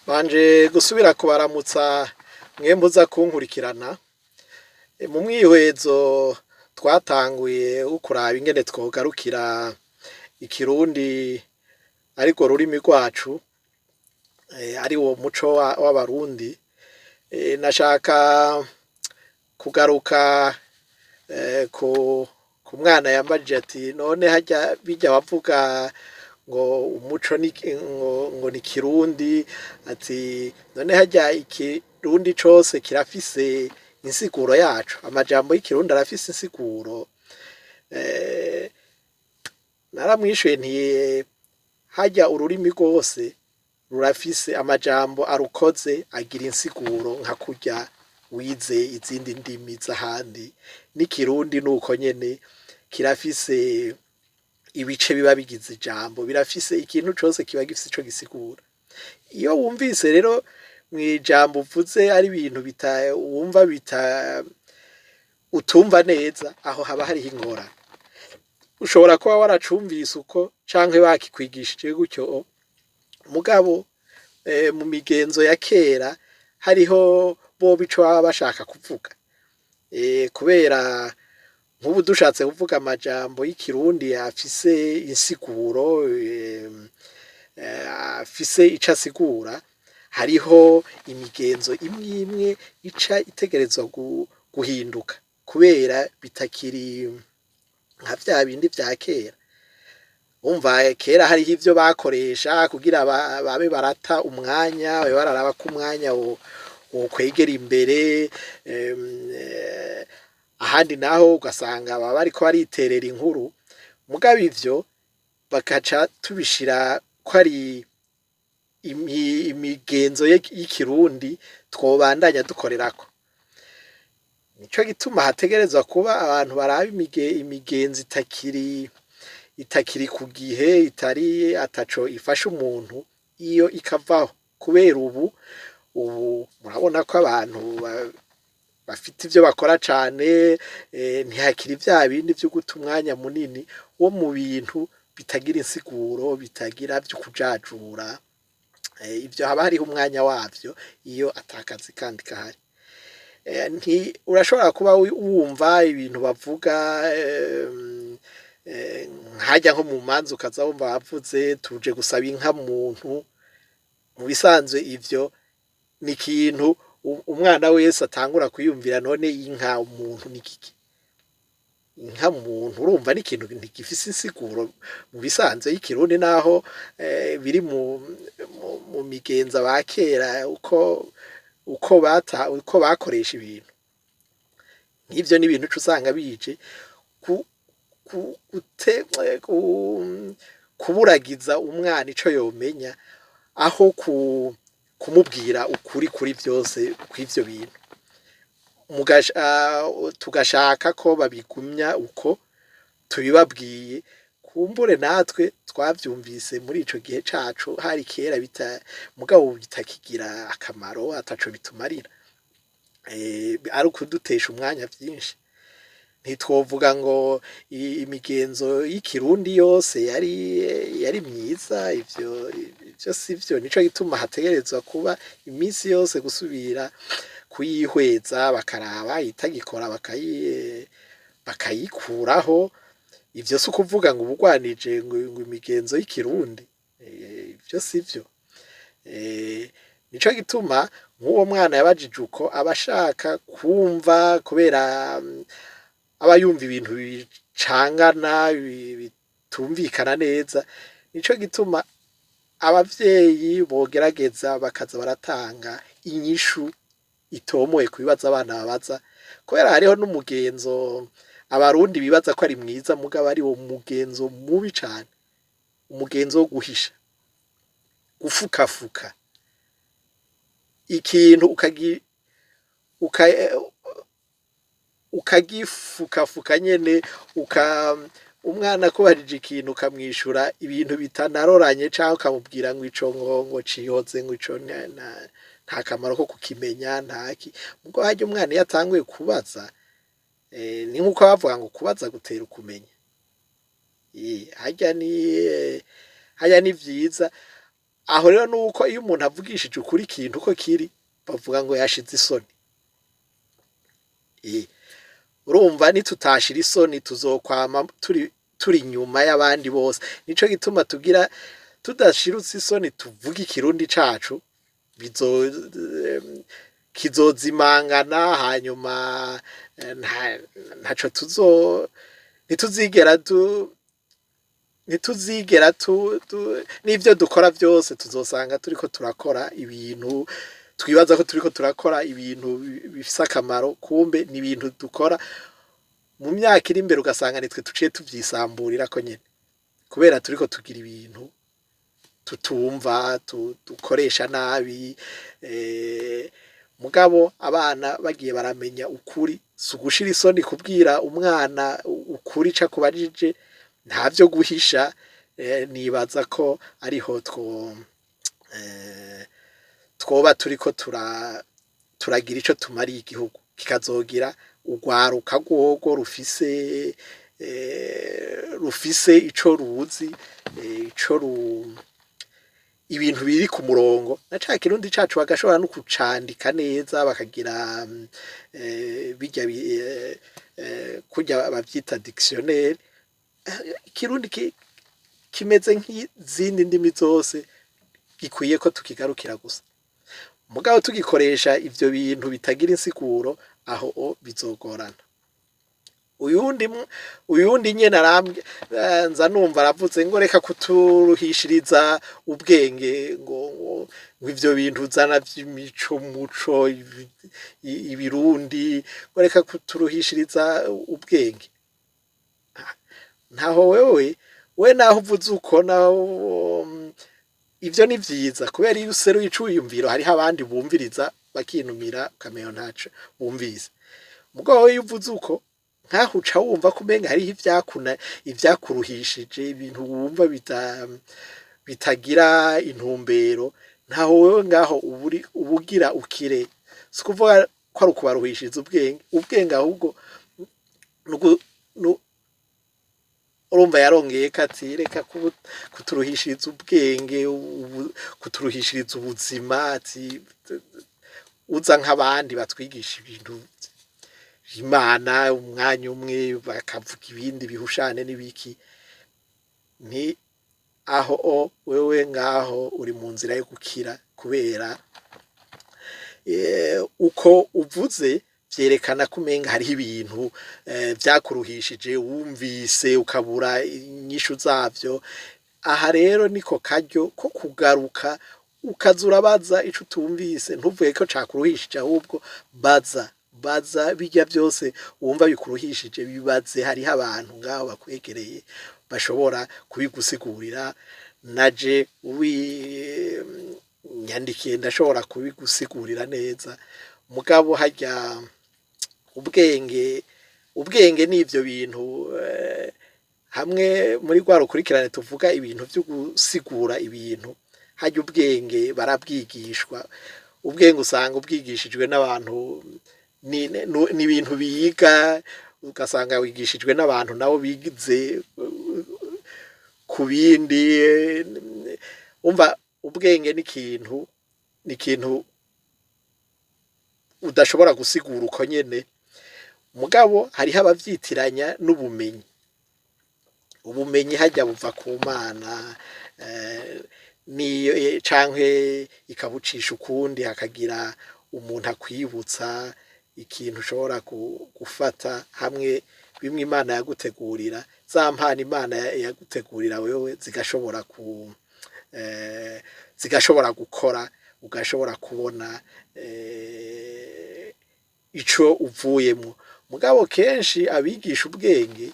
Banje gusubira kubaramutsa mwe muza kunkurikirana. Mu mwihwezo twatanguye wo kuraba ingene twogarukira ikirundi, ariko rurimi rwacu, ari wo muco w'abarundi. Nashaka kugaruka ku mwana yambajije ati: "None harya bijya bavuga ngo umuco ni ngo ni kirundi?" Ati: "None harya ikirundi cose kirafise insiguro yaco? Amajambo y'ikirundi arafise insiguro?" Naramwishuye nti: "Harya ururimi rwose rurafise amajambo arukoze, agira insiguro nka kurya wize izindi ndimi z'ahandi. N'ikirundi nuko nyene, kirafise ibice biba bigize ijambo, birafise ikintu cose kiba gifise ico gisigura. Iyo wumvise rero mw'ijambo uvuze ari ibintu bita wumva bita utumva neza, aho haba hariho ingorane. Ushobora kuba waracumvise uko canke bakikwigishije gutyo, mugabo mu migenzo ya kera hariho bobo ico baba bashaka kuvuga." Kubera nk'ubu dushatse kuvuga amajambo y'ikirundi afise insiguro, afise ico asigura, hariho imigenzo imwe imwe ica itegerezwa guhinduka kubera bitakiri nka vya bindi vya kera. Umva, kera hariho ivyo bakoresha kugira babe barata umwanya, babe bararaba ko umwanya wokwegera imbere. Ahandi naho ugasanga baba bariko bariterera inkuru, mugabo ivyo bakaca tubishira ko ari imigenzo y'ikirundi twobandanya dukorerako. Nico gituma hategerezwa kuba abantu baraba imigenzo itakiri ku gihe, itari ataco ifasha umuntu, iyo ikavaho, kubera ubu murabona ko abantu bafite ivyo bakora cane. Ntihakiri vya bindi vyo guta umwanya munini wo mu bintu bitagira insiguro, bitagira vyo kujajura. Ivyo haba hariho umwanya wavyo iyo atakazi kandi kahari. Nti urashobora kuba wumva ibintu bavuga, nkarya nko mu manza, ukaza wumva bavuze: "Tuje gusaba inka muntu." Mu bisanzwe ivyo ni ikintu umwana wese atangura kwiyumvira: none inka umuntu ni kiki? Inka muntu, urumva ni ikintu ntigifise insiguro mu bisanzwe y'ikirundi, naho biri mu migenzo ba kera, uko bata uko bakoresha ibintu nk'ivyo. Ni ibintu uca usanga bije ku, gute, kuburagiza umwana ico yomenya, aho kumubwira ukuri kuri vyose kw'ivyo bintu. Tugashaka ko babigumya uko tubibabwiye. Kumbure natwe twavyumvise muri ico gihe cacu, hari kera, bita mugabo ubu bitakigira akamaro, ataco bitumarira, ari ukudutesha umwanya vyinshi. Ntitwovuga ngo imigenzo y'ikirundi yose yari myiza. Ivyo sivyo. Nico gituma hategerezwa kuba iminsi yose gusubira kuyihweza, bakaraba itagikora, bakayikuraho. Ivyo si ukuvuga ngo ubugwanije ngo imigenzo y'ikirundi, ivyo sivyo. Nico gituma nk'uwo mwana yabajije uko, aba ashaka kumva, kubera aba yumva ibintu bicangana, bitumvikana neza. Nico gituma abavyeyi bogerageza bakaza baratanga inyishu itomoye ku bibazo abana babaza, kubera hariho n'umugenzo abarundi bibaza ko ari mwiza, mugabo ari wo mugenzo mubi cane, umugenzo wo guhisha, gufukafuka ikintu, ukagifukafuka nyene. Umwana akubajije ikintu, ukamwishura ibintu bitanaroranye, canke ukamubwira ngo ico ngo cihoze, ngo ico nta kamaro ko kukimenya, ntaki. Mugo harya umwana iyo atanguye kubaza, ni nkuko bavuga ngo kubaza gutera ukumenya. Harya ni vyiza. Aho rero nuko iyo umuntu avugishije ukuri ikintu uko kiri, bavuga ngo yashize isoni. Urumva, nitutashira isoni tuzokwama turi inyuma y'abandi bose. Nico gituma tugira tudashirutse isoni tuvuga ikirundi cacu, bizo kizozimangana. Hanyuma ntaco tuzo ntituzigera tu ntituzigera tu, tu n'ivyo dukora vyose tuzosanga turiko turakora ibintu twibaza ko turiko turakora ibintu bifise akamaro, kumbe ni ibintu dukora mu myaka iri imbere ugasanga nitwe tuciye tuvyisamburirako nyene, kubera turiko tugira ibintu tutumva, dukoresha nabi. Mugabo abana bagiye baramenya ukuri, si ugushira isoni kubwira umwana ukuri ico akubajije, ntavyo guhisha. Nibaza ko ariho twoba turiko turagira ico tumariye igihugu, kikazogira urwaruka rworwo rufise ico ruzi, ico ibintu biri ku murongo, na ca kirundi cacu bagashobora no kucandika neza, bakagira birya kurya bavyita dictionnaire. Ikirundi kimeze nk'izindi ndimi zose, gikwiye ko tukigarukira gusa. Mugabo tugikoresha ivyo bintu bitagira insiguro, aho o bizogorana. Uyundi nyene arambwe, nza numva aravuze ngo reka kuturuhishiriza ubwenge, ngo ivyo bintu uzana vy'imico muco ibirundi, ngo reka kuturuhishiriza ubwenge. Ntaho wewe we naho uvuze uko, naho ivyo ni vyiza, kubera iyo useruye iciyumviro hariho abandi bumviriza bakinumira, ukamenya ntaco bumvise. Mugabo wewe iyo uvuze uko, nkaho uca wumva ko umenga hariho ivyakuruhishije, ibintu wumva bitagira intumbero. Ntaho wewe ngaho uburi ubugira ukire. Si ukuvuga ko ari ukubaruhishiriza ubwenge, ahubwo urumva yarongeyeko ati reka kuturuhishiriza ubwenge, kuturuhishiriza ubuzima, ati uza nk'abandi batwigisha ibintu Imana umwanya umwe bakavuga ibindi bihushane n'ibiki. Nti aho o wewe ngaho uri mu nzira yo gukira, kubera uko uvuze vyerekana ko umenga hariho ibintu vyakuruhishije, wumvise ukabura inyishu zavyo. Aha rero niko karyo ko kugaruka ukaza urabaza ico utumvise. Ntuvuge ko cakuruhishije, ahubwo baza, baza birya vyose wumva bikuruhishije, bibaze. Hariho abantu ngaho bakwegereye bashobora kubigusigurira. Naje ubinyandikiye ndashobora kubigusigurira neza. Mugabo harya ubwenge n'ivyo bintu hamwe muri rwa rukurikirane tuvuga ibintu vyo gusigura ibintu. Harya ubwenge barabwigishwa. Ubwenge usanga ubwigishijwe n'abantu, ni ibintu biga, ugasanga wigishijwe n'abantu nabo bize ku bindi. Umva, ubwenge ni ikintu udashobora gusigura uko nyene. Mugabo hariho abavyitiranya n'ubumenyi. Ubumenyi harya buva ku Mana, niyo canke ikabucisha ukundi, hakagira umuntu akwibutsa ikintu ushobora gufata hamwe bimwe Imana yagutegurira, za mpano Imana yagutegurira wewe zigashobora gukora, ugashobora kubona ico uvuyemwo. Mugabo kenshi abigisha ubwenge,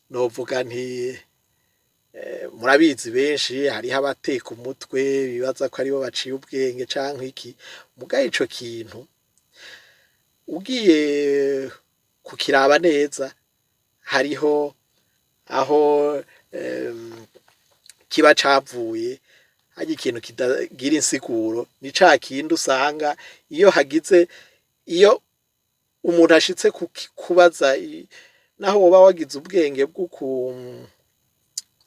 novuga nti murabizi, benshi hariho abateka umutwe bibaza ko aribo baciye ubwenge canke iki. Mugabo ico kintu ugiye kukiraba neza, hariho aho kiba cavuye. Harya ikintu kitagira insiguro ni ca kindi usanga iyo hagize, iyo umuntu ashitse kubaza, naho woba wagize ubwenge.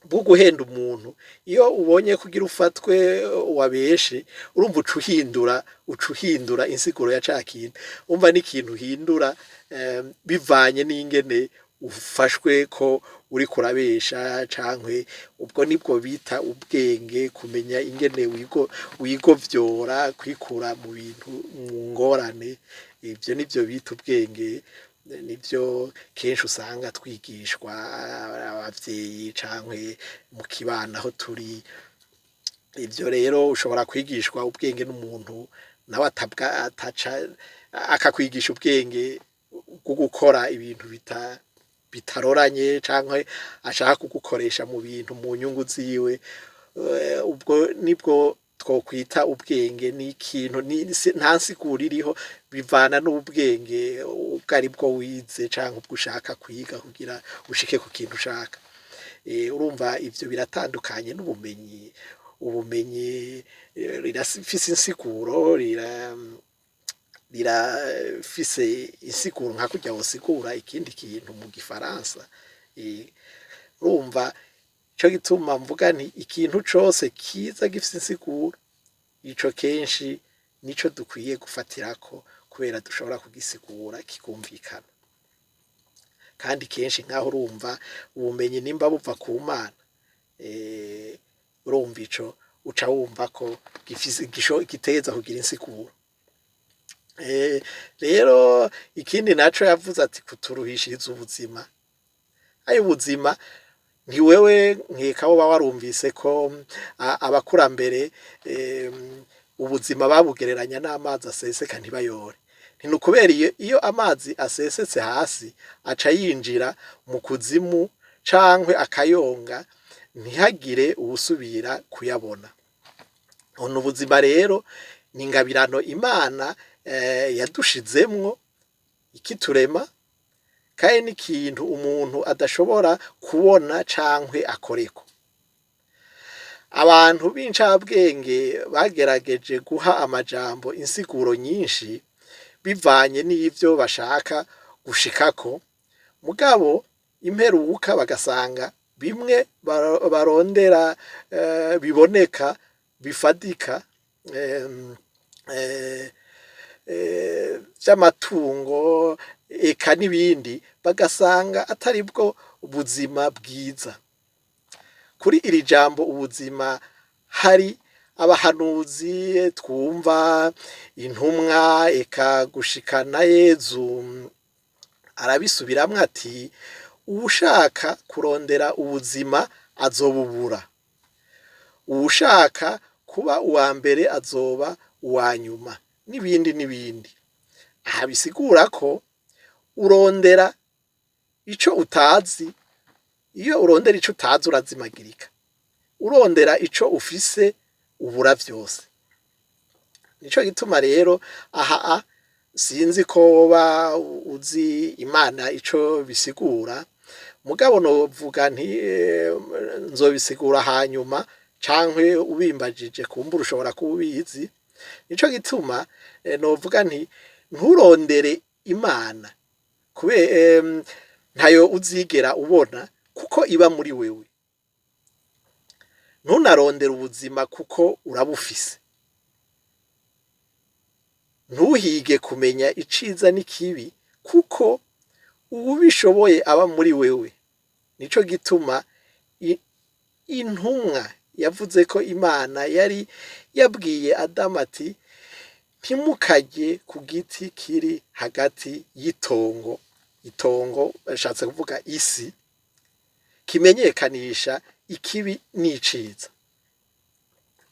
bwo guhenda umuntu. Iyo ubonye kugira ufatwe wabeshe, urumva uca uhindura insiguro ya ca kintu. Umva n'ikintu uhindura bivanye n'ingene ufashwe ko uriko urabesha cankwe. Ubwo nibwo bita ubwenge, kumenya ingene wigovyora, kwikura mu bintu, mu ngorane. Ivyo nivyo bita ubwenge, nivyo kenshi usanga twigishwa abavyeyi cankwe mu kibano aho turi. Ivyo rero ushobora kwigishwa ubwenge n'umuntu nawe atabwa ataca akakwigisha ubwenge bwo gukora ibintu bitaroranye canke ashaka kugukoresha mu bintu mu nyungu ziwe. Ubwo nibwo twokwita ubwenge. Ni ikintu nta nsiguro iriho, bivana n'ubwenge ubwo ari bwo wize canke ubwo ushaka kwiga kugira ushike ku kintu ushaka. Urumva ivyo biratandukanye n'ubumenyi. Ubumenyi rirafise insiguro, rirafise insiguro nka kurya wosigura ikindi kintu mu gifaransa. Urumva ico gituma mvuga nti ikintu cose kiza gifise insiguro, ico kenshi nico dukwiye gufatirako, kubera dushobora kugisigura kikumvikana. Kandi kenshi nkaho urumva ubumenyi nimba buva ku Mana, urumva ico uca wumva ko gifise gitegerezwa kugira insiguro. Rero ikindi naco yavuze ati kuturuhishiriza ubuzima. Ayo ubuzima nti wewe nkeka woba warumvise ko abakurambere ubuzima babugereranya n'amazi aseseka ntibayore. Ni ukubera iyo amazi asesetse hasi aca yinjira mu kuzimu cankwe akayonga, ntihagire uwusubira kuyabona. None ubuzima rero ni ingabirano Imana yadushizemwo ikiturema, kandi n'ikintu umuntu adashobora kubona cankwe akoreko. Abantu b'incabwenge bagerageje guha amajambo insiguro nyinshi bivanye n'ivyo bashaka gushikako, mugabo imperuka bagasanga bimwe barondera biboneka, bifadika, vy'amatungo eka n'ibindi, bagasanga atari bwo buzima bwiza. Kuri iri jambo ubuzima hari abahanuzi twumva, intumwa, eka gushika na Yezu arabisubiramwo ati uwushaka kurondera ubuzima azobubura, uwushaka kuba uwa mbere azoba uwa nyuma, n'ibindi n'ibindi. Aha bisigura ko urondera ico utazi. Iyo urondera ico utazi urazimagirika, urondera ico ufise ubura vyose. Nico gituma rero aha sinzi ko woba uzi Imana ico bisigura, mugabo novuga nti nzobisigura hanyuma cankwe ubimbajije, kumbura ushobora kuba ubizi. Nico gituma novuga nti nturondere Imana ntayo uzigera ubona kuko iba muri wewe. Ntunarondere ubuzima kuko urabufise. Ntuhige kumenya iciza n'ikibi kuko uwubishoboye aba muri wewe. Nico gituma intumwa yavuze ko Imana yari yabwiye Adamu ati ntimukarye ku giti kiri hagati y'itongo. Itongo bashatse kuvuga isi, kimenyekanisha ikibi n'iciza.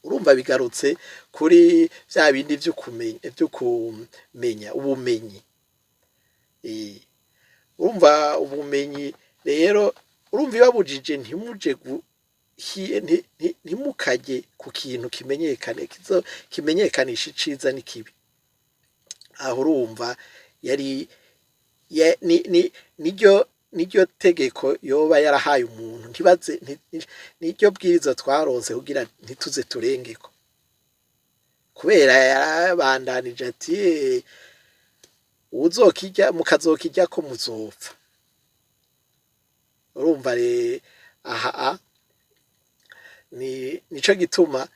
Urumva bigarutse kuri vya bindi vy'ukumenya, ubumenyi. Urumva ubumenyi rero, urumva ibabujije ntimuje ntimukarye ku kintu kimenyekane kimenyekanisha iciza n'ikibi. Aho urumva yari niryo tegeko yoba yarahaye umuntu, ntibaze niryo bwiriza twaronse kugira ntituze turengeko. Kubera yarabandanije ati uwuzokirya mukazokiryako muzopfa. Urumva aha Ni nico gituma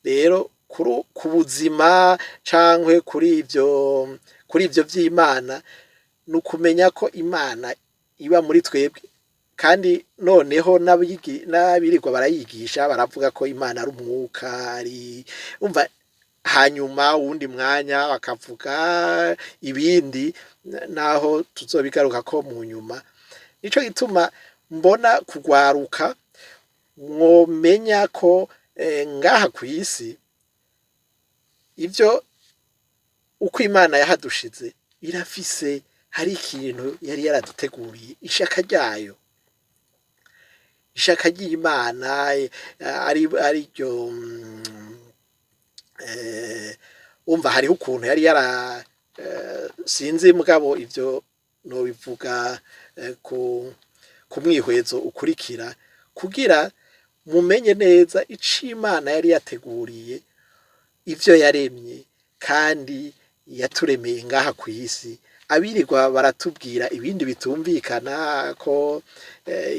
rero ku buzima cankwe kuri ivyo vy'Imana, ni ukumenya ko Imana iba muri twebwe. Kandi noneho n'abirirwa barayigisha baravuga ko Imana ari umwuka, ari umva, hanyuma uwundi mwanya bakavuga ibindi, naho tuzobigaruka ko mu nyuma. Nico gituma mbona kugwaruka mwomenya ko ngaha kw'isi ivyo uko Imana yahadushize irafise, hari ikintu yari yaraduteguriye, ishaka ryayo, ishaka ry'Imana ari ariryo umva, hariho ukuntu yari yara sinzi, mugabo ivyo nobivuga ku mwihwezo ukurikira, kugira mumenye neza ico Imana yari yateguriye ivyo yaremye kandi yaturemeye ngaha kw'isi. Abirirwa baratubwira ibindi bitumvikana ko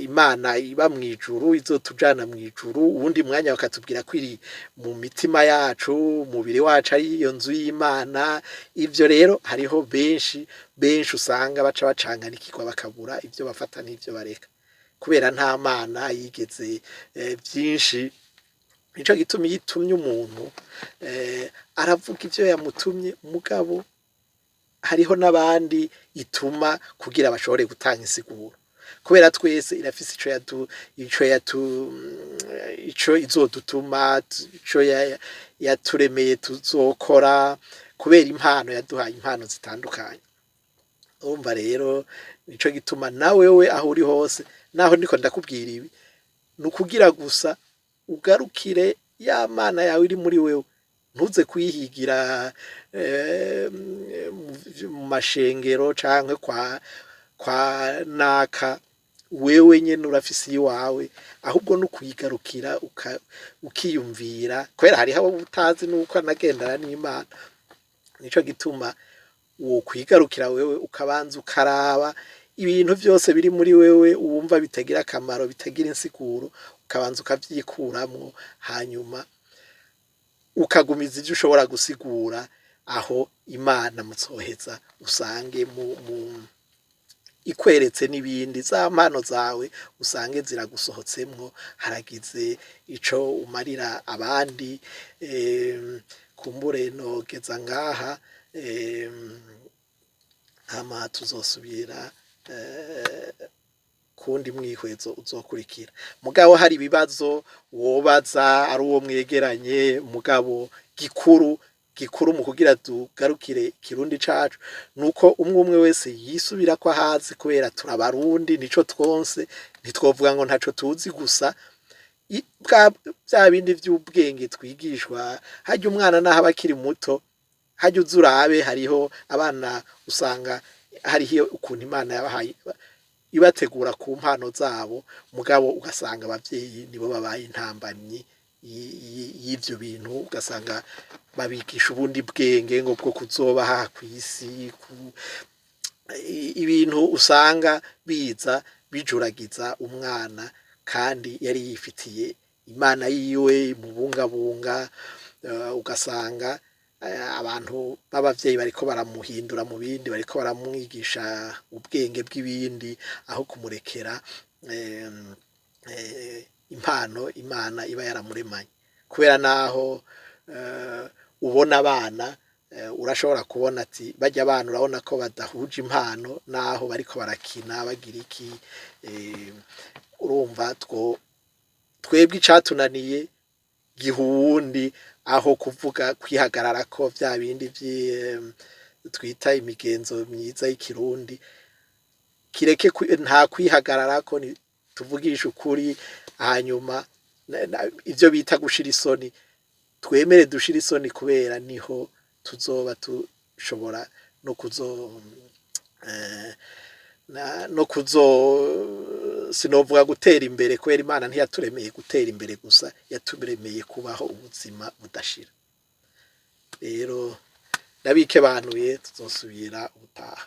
Imana iba mw'ijuru, izotujana mw'ijuru, uwundi mwanya bakatubwira ko iri mu mitima yacu, umubiri wacu ari iyo nzu y'Imana. Ivyo rero hariho benshi benshi usanga baca bacanganikirwa, bakabura ivyo bafata n'ivyo bareka, kubera nta Mana yigeze vyinshi. Nico gituma iyo itumye umuntu aravuga ivyo yamutumye, mugabo hariho n'abandi ituma kugira bashobore gutanga insiguro, kubera twese irafise ico yatu ico izodutuma, ico yaturemeye tuzokora, kubera impano yaduhaye, impano zitandukanye. Urumva rero, nico gituma na wewe aho uri hose, naho ndiko ndakubwira ibi, ni ukugira gusa ugarukire ya Mana yawe iri muri wewe, ntuze kuyihigira mu mashengero canke kwa naka. Wewe nyene urafise iwawe, ahubwo no kuyigarukira ukiyumvira, kubera hariho abo utazi nuko anagendana n'Imana. Nico gituma wokwigarukira wewe, ukabanza ukaraba ibintu vyose biri muri wewe wumva bitagira akamaro, bitagira insiguro, ukabanza ukavyikuramwo, hanyuma ukagumiza ivyo ushobora gusigura. Aho Imana muzoheza usange mu ikweretse n'ibindi, za mpano zawe usange ziragusohotsemwo, haragize ico umarira abandi. Kumbure nogeza ngaha, hama tuzosubira kundi mwihwezo uzokurikira. Mugabo hari ibibazo wobaza ari uwo mwegeranye, mugabo gikuru gikuru mu kugira tugarukire Ikirundi cacu nuko umwe umwe wese yisubira ko ahazi, kubera turabarundi, nico twonse, ntitwovuga ngo ntaco tuzi. Gusa bya bindi vy'ubwenge twigishwa, harya umwana naho aba akiri muto, harya uza urabe, hariho abana usanga hariho ukuntu Imana yabahaye, ibategura ku mpano zabo, mugabo ugasanga abavyeyi nibo babaye intambamyi y'ivyo bintu, ugasanga babigisha ubundi bwenge ngo bwo kuzobaha kw'isi, ibintu usanga biza bijuragiza umwana kandi yari yifitiye Imana yiwe imubungabunga. Ugasanga abantu b'abavyeyi bariko baramuhindura mu bindi, bariko baramwigisha ubwenge bw'ibindi aho kumurekera impano Imana iba yaramuremanye. Kubera naho ubona abana, urashobora kubona ati barya abana urabona ko badahuje impano, naho bariko barakina bagira iki. Urumva two twebwe icatunaniye giha uwundi, aho kuvuga kwihagararako vya bindi twita imigenzo myiza y'Ikirundi, kireke nta kwihagararako, tuvugishe ukuri. Hanyuma ivyo bita gushira isoni, twemere dushire isoni, kubera niho tuzoba dushobora no kuzo no kuzo sinovuga gutera imbere, kubera Imana ntiyaturemeye gutera imbere gusa, yaturemeye kubaho ubuzima budashira. Rero ndabikebanuye, tuzosubira ubutaha.